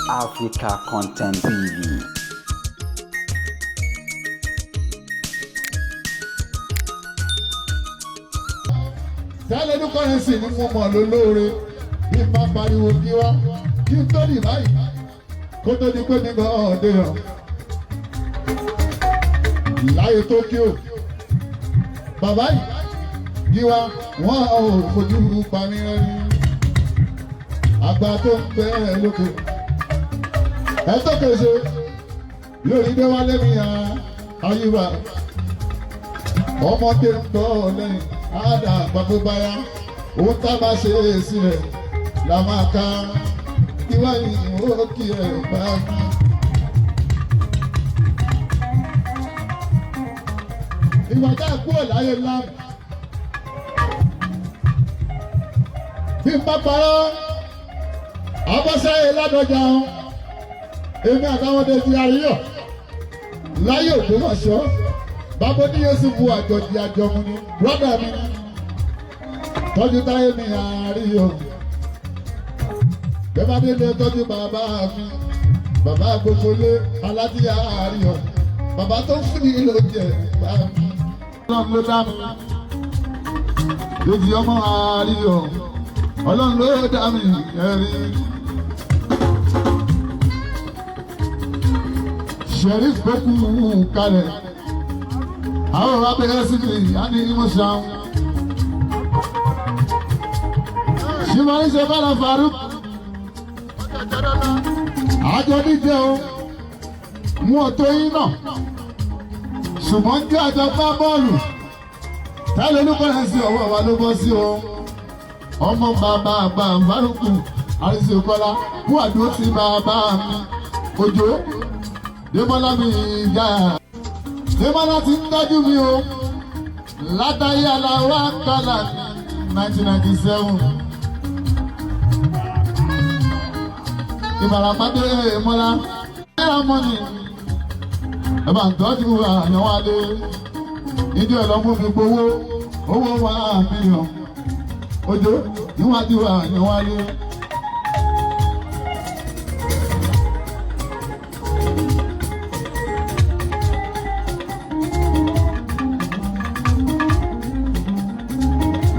Africa Content TV. Tẹ́lẹ̀ ní kọ́rẹ́nsì ni mo mọ̀ lólóore bí n bá pariwo kí wá kí n tó dì báyìí kó tó di pé mi gan ọ̀dẹ hàn. Láyé Tókíò, bàbá yìí gíwá wọ́n ò fojú pa mí rẹ́rí. Àgbà tó ń bẹ́ ẹ lóko. Ẹ tó kèsè lórí Déwálé mi àyíwá. Ọmọdé ń bọ̀ lẹ́yìn àdá gbàgbóbáyá òun tá a bá ṣe é sílẹ̀ la máa ká ìwà yìí ó kí ẹ bá mi. Ìgbà tá a kúrò láyé lánàá bí n bá parọ́ abọ́sáyé ládọjà ń èmi àtàwọn ọdẹ ti àríyọ̀ láyé Ògbómọ̀ṣọ́ bàbá oníyẹsùn bu àjọjì àjọmu ni brọ́dà mi ni tọ́jú táyé mi àríyọ̀ bẹ́ẹ̀ bá délé tọ́jú bàbá mi bàbá gbogbo lé aládìyà àríyọ̀ bàbá tó ń fún ní lóúnjẹ bá mi. Ọlọ́run ló dá mi lójú ọmọ àríyọ̀ ọlọ́run ló dá mi ẹ̀rí. Sheriff gbókù kalẹ̀ àwọn ọ̀rọ̀ abẹ́rẹ́ sí mi á ní ìmọ̀ṣán. Ṣìmọ̀ ní ṣe bá Faruk. Àjọ díje o, mú ọ̀tọ̀ yín náà. Ṣùgbọ́n jẹ́ àjọ gbá bọ́ọ̀lù. Tẹ́lẹ̀ olúkọ̀rẹ́ sí ọwọ́ wa ló bọ́ sí o. Ọmọ bàbá àgbà Faruku Àrísí Kọ́lá kú àdúró sí bàbá mi. Òjò Débọ́lá mi ìyá. Débọ́lá ti ń dájú mi o. Látàyé aláwa kálá 1997. Ìbàràpá dé mọ́lá. Náírà mọ́nì. Ẹ bá ń tọ́jú àyànwálé. Ìjọ ẹ̀ lọ mú mi gbowó. Owó 1 million. Òjò níwájú àyànwálé.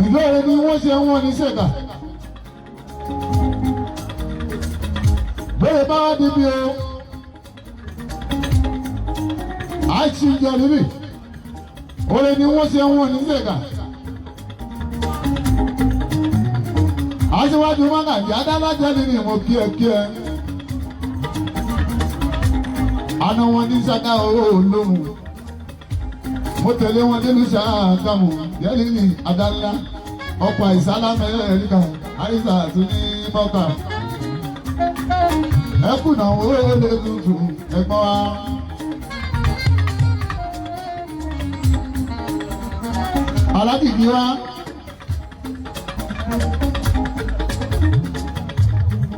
Ìlóore ni wọ́n ṣe wọ́n ní ṣẹ̀dá. Bẹ́ẹ̀ bá wá níbi o, àìsí ìjọ níbí, oore ni wọ́n ṣe wọ́n ní ṣẹ̀dá. Aṣíwájú Mọ́gàjì Adálájọ́ ni mo kí ẹ kí ẹ. Àná wọn ní ṣáká owó olóhùn. Mo tẹ̀lé wọn nínú ṣáàkámù, yẹ́nì Adánlá, ọkọ̀ àìsálá mẹ́rẹ̀ẹ́ríkà, àìsà tún ní mọ́kà. Ẹ kùnà owó lè tuntun ẹ̀gbọ́n wa. Alákìkí wa.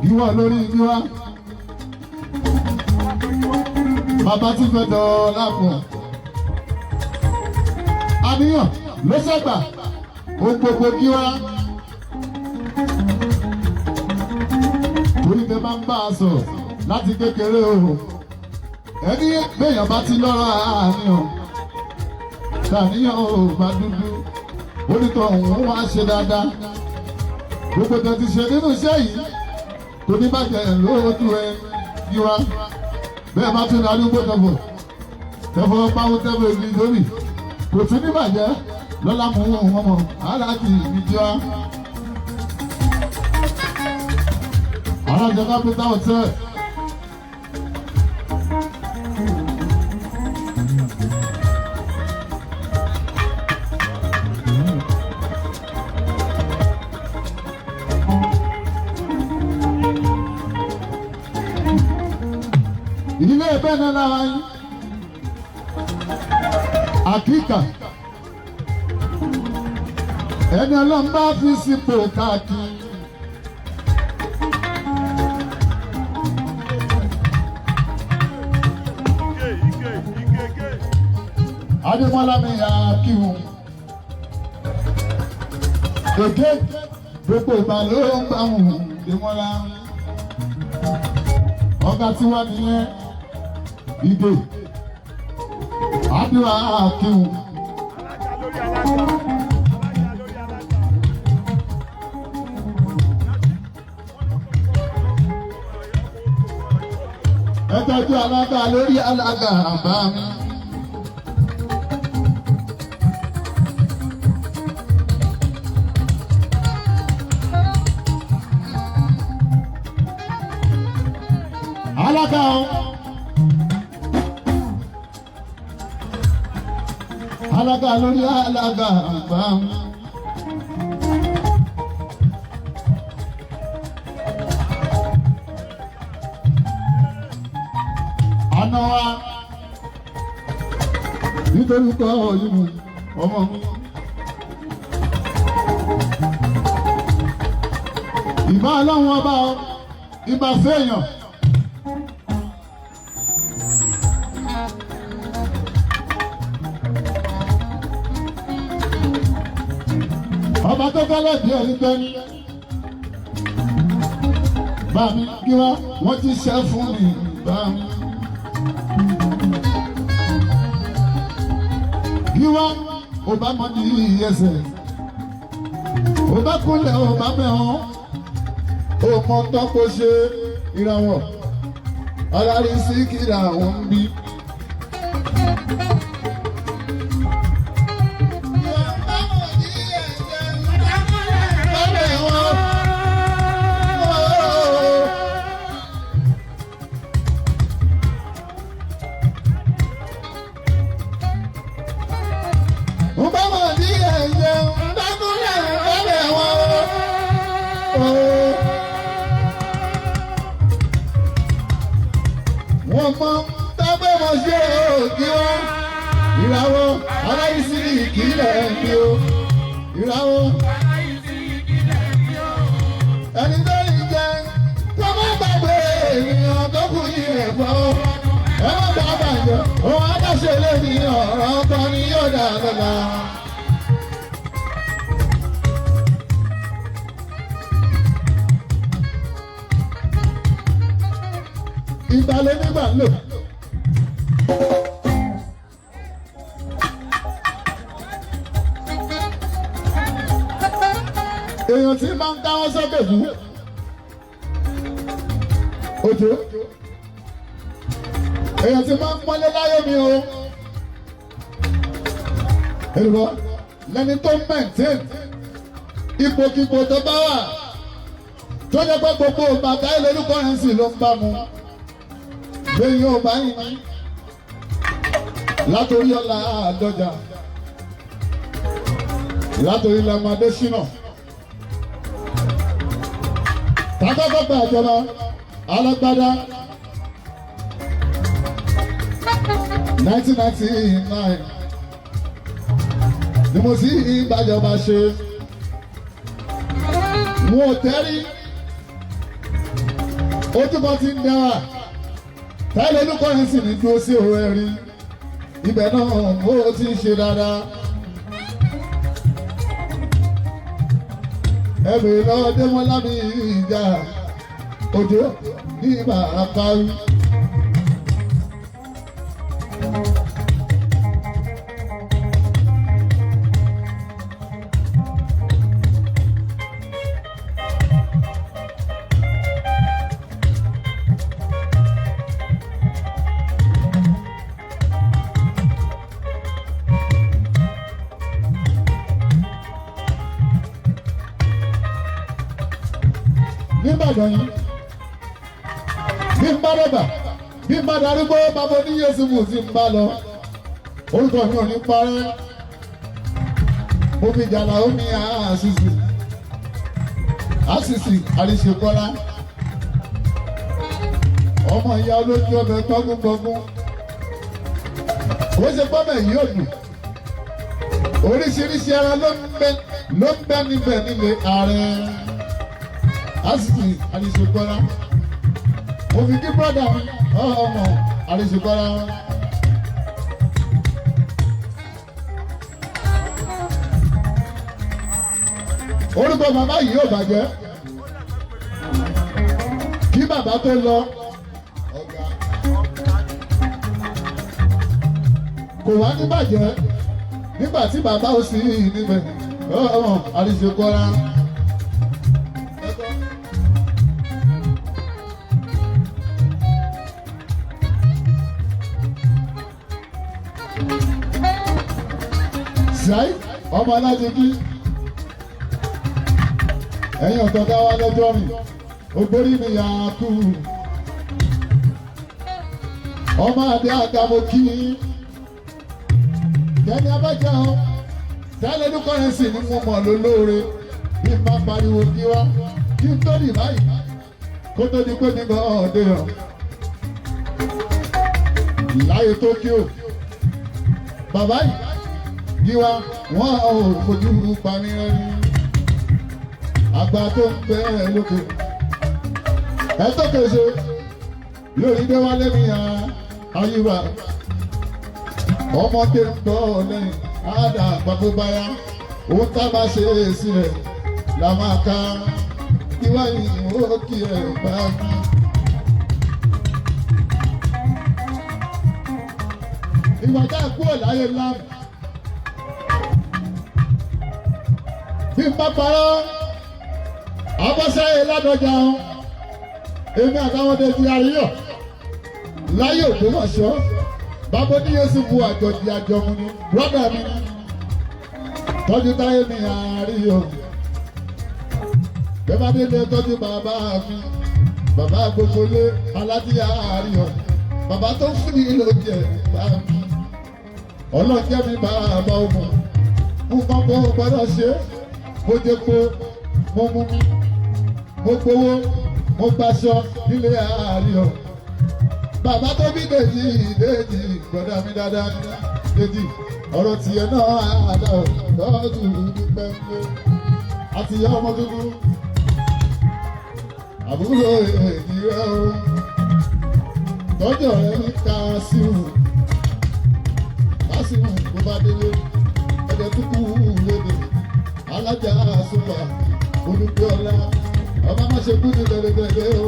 Ìwọ lórí ìbí wa. Bàbá tún fẹ́ dọ̀ọ́lá fún ọ àníyàn ló ṣẹ̀gbà ohun gbogbo kí wá. Torí bẹ́ẹ̀ máa ń bá a sọ̀rọ̀ láti kékeré o. Ẹni béèyàn bá ti lọ́ra àníyàn. Tàníyàn ò bá dúdú. Onítọ̀ òun wá ṣe dáadáa. Gbogbo tó ti ṣe nínú iṣẹ́ yìí kò ní bàjẹ́ lóòótú ẹ kí wá. Bẹ́ẹ̀ bá tún darúgbó tẹ̀fọ̀. Tẹ̀fọ̀ báwo tẹ̀fọ̀ èmi lórí kò tún ní bàjẹ́ lọ́la mú wọn mọ̀ aláàjì ìjọ. Alájọ Capital Hotel. Ilé ẹgbẹ́ náà lára yín. Àkíkà ẹni ọlọ́run bá fi sípò káàkiri. Adémọ́lá mi yà kí wọn. Èké gbogbo ìgbà ló ń bá wọn Adémọ́lá. Ọ̀gá tí wá nìyẹn ìdè àdúrà àkíhùn. Alága lórí alága. Alága lórí alága. Ẹ tọ́jú alága lórí alága àbá mi. Alága o. Alága lórí alága àbá mi. Àná wa nítorí pé ọ̀yìnbó ọmọ mi. Ìbá ọlọ́run ọba o, ìbá fẹ́yàn. Ọba tó fẹ́lẹ̀ bí ẹni tẹ́ni. Bá mi kí wá, wọ́n ti ṣẹ́ fún mi bá mi. Gíwá ò bá mọ ní ẹsẹ̀, ò bá kúnlẹ̀ ò bá mẹ́hàn, ò mọ tán kó ṣe ìràwọ̀, alárí sí kíra àwọn ń bí. Ń bá mọ̀ ní ẹ̀yẹ, ń bá kúnlẹ̀ ń bá mẹ́wọ̀n o. Wọ́n mọ tábẹ́ wọn ṣe òkè wọn. Ìràwọ̀ aláìsí ìkìlẹ̀ mi o. Ìràwọ̀ ẹni tó lè jẹ tó má gbàgbé ènìyàn tó kù ní ẹ̀fọ́. Ẹ má bàa bàjẹ́, òun á bá ṣe lé ní ọ̀rọ̀ kan ní yóò dà lọ́la. Ìgbà ló nígbà ń lò. Èèyàn tí máa ń káwọ́ sókè fún òjò, èèyàn tí máa ń pọ́nlé láyé mi o, èrò lẹni tó ń maintain ipòkipò tó bá wà, tó jẹ́ pé gbogbo bàtà ìlórúkọ yẹn sì ló ń bá mu lẹ́yìn ọba yìí ní látòrí ọ̀la àdọ́jà, látòrí lamadé ṣínà tàbábàbà àjọba alágbádá 1999 ni mo sì ìbàjọba ṣe wọn ò tẹ́rí ojúbọ ti ń dára táyà olùkọ́rin sì ní dúró sí òun ẹ̀rí ibẹ̀ náà ó ti ń ṣe dáadáa. Ẹ bèrè lọ́wọ́ Démọ́lá mi ìjà òjò ní ìbàràkárí. Nígbàdàn yìí, bí n bá dọ̀gbà, bí n bá darúgbó, bàbá oníyèsí mù sí n bá lọ, orúkọ mi ò ní parẹ́. Mo fi jàlá omi àṣìṣì àṣìṣì àríṣekọ́lá, ọmọ ìyá olójú ọbẹ̀ gbọ́ngúngbọ́ngún. Ó ṣe gbọ́bẹ̀ yìí ò dùn, oríṣiríṣi ẹran ló ń bẹ, ló ń bẹ níbẹ̀ nílé ààrẹ àṣìṣì àríṣekọ́lá. Mo fi kí brọ́dà mi ọmọ àríṣekọ́lá. Orúkọ bàbá yìí ò bàjẹ́. Kí bàbá tó lọ, Kò wá ní bàjẹ́ nígbà tí bàbá ò sí níbẹ̀ ọmọ àríṣekọ́lá. Ṣáì ọmọ alájẹbí ẹ̀yin ọ̀tọ̀ dá wa lọ́jọ́ rìn ògbórí mi yà á kú ọmọ àdé àgàmọ kí jẹni abájá o tẹ́lẹ̀ ní kọ́rẹ́nsì ni mo mọ̀ lólóore bí n bá pariwo kí wá kí n tó dì báyìí kó tó di pé mi gan ọ̀dẹ hàn láyé Tókíò bàbá yìí gíwá wọn ò fojú pa mí rẹ́rí àgbà tó ń bẹ lókè ẹ tó kèsè lórí déwálé mi àyíwá ọmọdé ń bọ̀ lẹ́yìn àdá àgbàgbọ́báyá òun tá a bá ṣe é sílẹ̀ la máa ká ìwá yìí ó kí ẹ bá mi. Ìgbà tá a kúrò láyé láàmú. Bí n bá parọ́, abọ́sáyé ládọjà o, èmi àtàwọn ọdẹ ti àríyọ̀ láyé Ògbómọ̀ṣọ́, bàbá oníyẹ̀sì bu àjọjì àjọmu ni, brọ́dà mi ni, tọ́jú táyé mi àríyọ̀. Bẹ́ẹ̀ bá délé tọ́jú bàbá mi, bàbá gbogbo lé aládìyà àríyọ̀, bàbá tó ń fún ní lóúnjẹ bá mi. Ọlọ́jẹ́ mi bàbá ọmọ, nǹkan kò gbọ́dọ̀ ṣe é, mo jẹ po, mo mú mi, mo gbowó, mo gbaṣọ nílé àríyọ̀. Bàbá tó bí Dèjì, Dèjì gbọ́dọ̀ mi dáadáa, Dèjì ọ̀rọ̀ tiẹ̀ náà àdá lọ́dún pẹ́ńpẹ́. Àti ìyá ọmọ tuntun, àbúrò èjì rẹ̀ o, tọ́jú ọ̀rẹ́ mi Kásímù, Kásímù bó bá délé, ẹ̀jẹ̀ tó kú lédè, alájà àsùnfà, olùgbé ọlá, ọba má ṣe kú ní tẹ̀lé-tẹ̀lé o,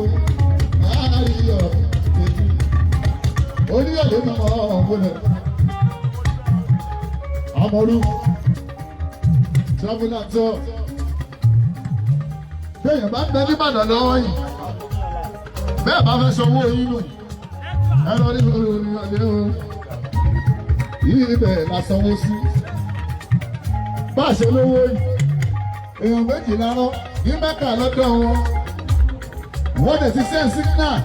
àríyọ̀ èjì, oníyàlé mímọ́ ọ̀gbọ́nẹ̀, àmọ́rú, travel and tour, béèyàn bá ń bẹ n'Ìbàdàn lọ́wọ́ yìí, bẹ́ẹ̀ bá fẹ́ sanwó yín nù, ẹ lọ ní ibẹ̀ la sanwó sí. Bá a ṣe lówó yìí, èèyàn méjì lárọ́ ní Mẹ́kà lọ́dọ̀ wọn, wọ́n dẹ̀ ti send signal